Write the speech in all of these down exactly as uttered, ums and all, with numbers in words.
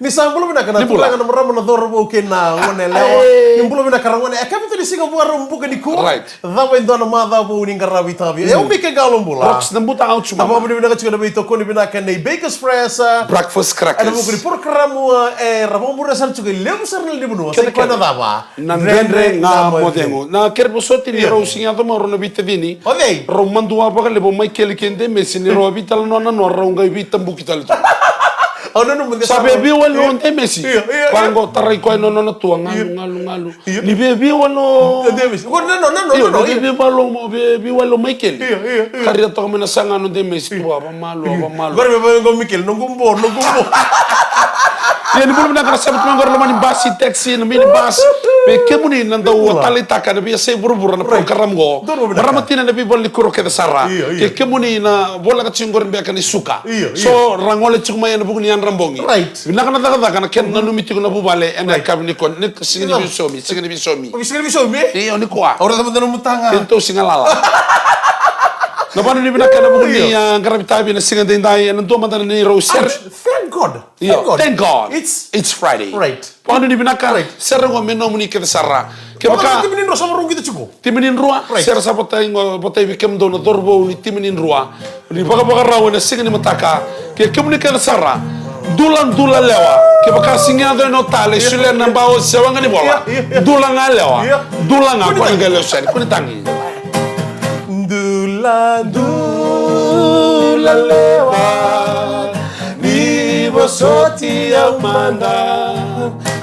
Ni sa bula vinaka na turaga, na marama, na cauravou kei na gone yalewa. Ni bula vinaka ra gone. E ka vei tu ni siga vua rau buka ni kua. Right. Cava e dua na macawa vou ni qaravi tavi. E au Mike Galo bula. Rocks na buta au tsuma. Au vakavinavinaka tiko na veitokoni vinaka nei Bakers Fresh. Breakfast crackers. Ena vuku ni porokaramu e ra vakabura sara tiko e levu sara na levu nua. Sa i koya na cava. Na Dredre Ga Mo Cegu. Na kere vosoti ni rau sega ni yaco mai rau na veitacini. O cei? Rau madua vakalevu o Maikeli kei Demesi ni rau a veitalanoa na noa rau qai veitabuki tale tu. Au nanuma de sa via via wale o Demesi. Io, io, io. Vaqo tarai koya na nona tua galu galu galu. Io. Ni via via wale o Demesi. Ko na no na no. Io, no, ni via via wale o Maikeli. Io, io, io. Karia toka mai na saga no Demesi tua. Malu, a malu. Qori me vaqo Michael, noqu bo, noqu bo. Ia ni bula vinaka na seven twenty qori loma ni basi, taxi, na minibus. Me kemuni na dau taleitaka na veiyasai vuravura na porokaramu qo. Marama tina na veivala ni kuro kece sara. Ke kemuni na voleka tiko qori beka ni suka. So ra gole tiko mai ena vuku ni yadra bogi. Vinaka na cakacaka na kena nanumi tiko na vuvale ena yakavi nikua. Ni siga ni veisomi, siga ni veisomi. Io, nikua. Keitou siga lala. Na vanua ni vinaka ena vuku ni a qaravi tavi na siga daidai ena dua mada na neirau sere. Thank God. Io, thank God. It's Friday. Right. Vanua ni vinaka, sere qo me nomuni kece sara. Kevaka timi ni drua sa varau qito tiko. Timi ni drua, sere sa votai qo, votai vei kemudou na cauravou ni timi ni drua. Ni vakavakarau ena siga ni mataka. Ke kemuni kece sara. Dula dula lewa. Kevaka sega ni yaco ena tale, solia na ba o sewa ga ni vola. Dula ga lewa. Dula ga, kua ni qai lewa seni, kua ni tagi. Dula dula lewa, ni vosoti au mada.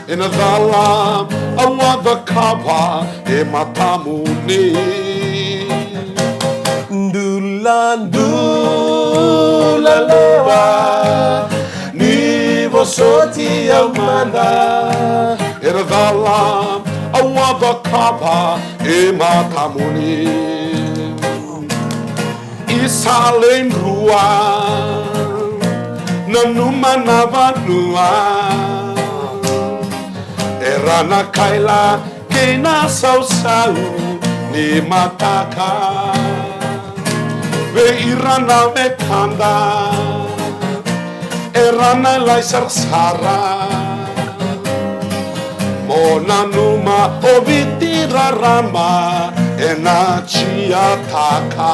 Ena cala au a cakava e matamuni. Dula dula lewa, ni vosoti au mada. Ena cala au a cakava e matamuni. I Saleidrua, nanuma na vanua. Era na kaila kei na sausau ni mataka. Vei ira na wekada era na lai sarasara. Mo nanuma o Viti rarama ena jiataka.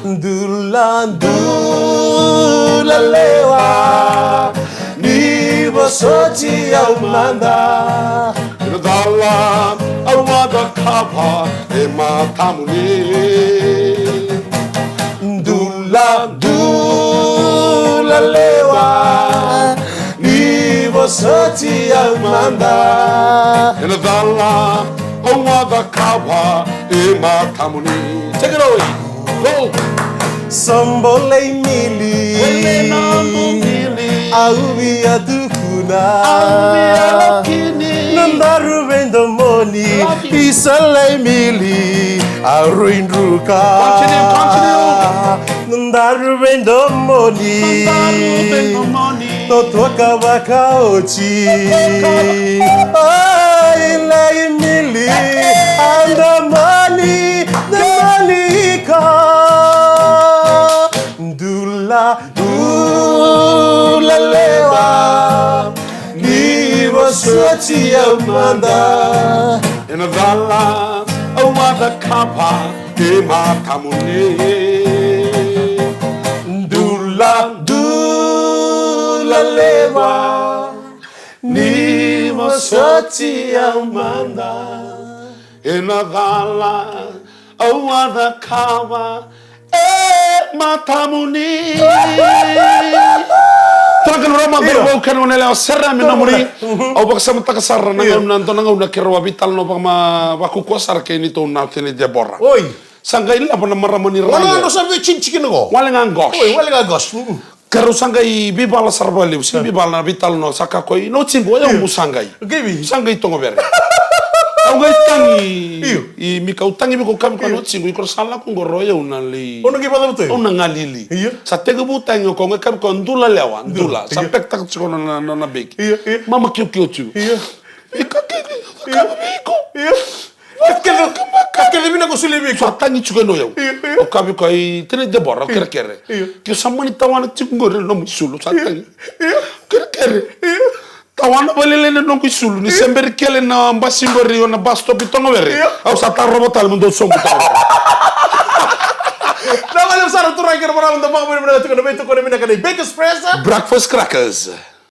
Dula dula lewa, ni vosoti au mada. Ena cala au a cakava e matamuni. Dula dula lewa, ni vosoti au mada. Ena cala au a cakava e matamuni. Take it away. Go. Sobolei Mili. Au via tukuna. Au via laki ni. Na daru veidomoni. Love you. I Saleimili. Au rui druka. Continue, continue. Na daru veidomoni. Na daru veidomoni. Totoka vakaoti. Totoka. Ai lai Mili. Andomani. Dalika. Dula. Dula lewa, ni vosoti au mada. Ena cala au a cakava e matamuni. Dula, dula lewa, ni vosoti au mada. Ena cala au a cakava e matamuni. Turaga na marama, cauravou kei na gone yalewa, sere me nomuni. Au vakasamataka sara na gauna, dua na gauna keirau a veitalanoa vakama, vakaukauwa sara kei neitou na tinai Debora. Oi. Sa qai leva na marama ni Raigo. Wale ga qo. Oi, wale ga qo. Keirau sa qai veivala sara vakalevu, sega ni veivala, na veitalanoa sa kakua. Na watiqu, o yau, meu sa qai. Sa qai togovere. Au qai tagi. Io. I Mika, au tagi vei iko, kaya vei iko na watiqu, iko sa lako qori, o yau na lai. Au na qai vakacava tu? Au na galili. Io. Sa tekivu tagi o koya, au qai kaya vei iko, dula lewa, dula. Sa pekitaka tiko na, na, na beki. Io, io. Mama kiukiu tu. Io. Ika kece, kaya vei iko. Io. Ka kece, ka kece vinaka au solia vei iko. Sa tagi tiko yani o yau. Io, io. Au kaya vei koya, i tinai Debora, au kerekere. Io. Ke o sa mani tawana tiko qori na nomu isulu, sa tagi. Io. Kerekere. Io. Vana valele na noqu isulu ni se beri kele na basi bari o na bus stop i Togavere. Io. Au sa tarova tale mo dou sobu Togavere. Na vale sara turaga kei na marama da vakavinavinaka tiko na veitokoni vinaka nei Bakers Fresh. Breakfast crackers.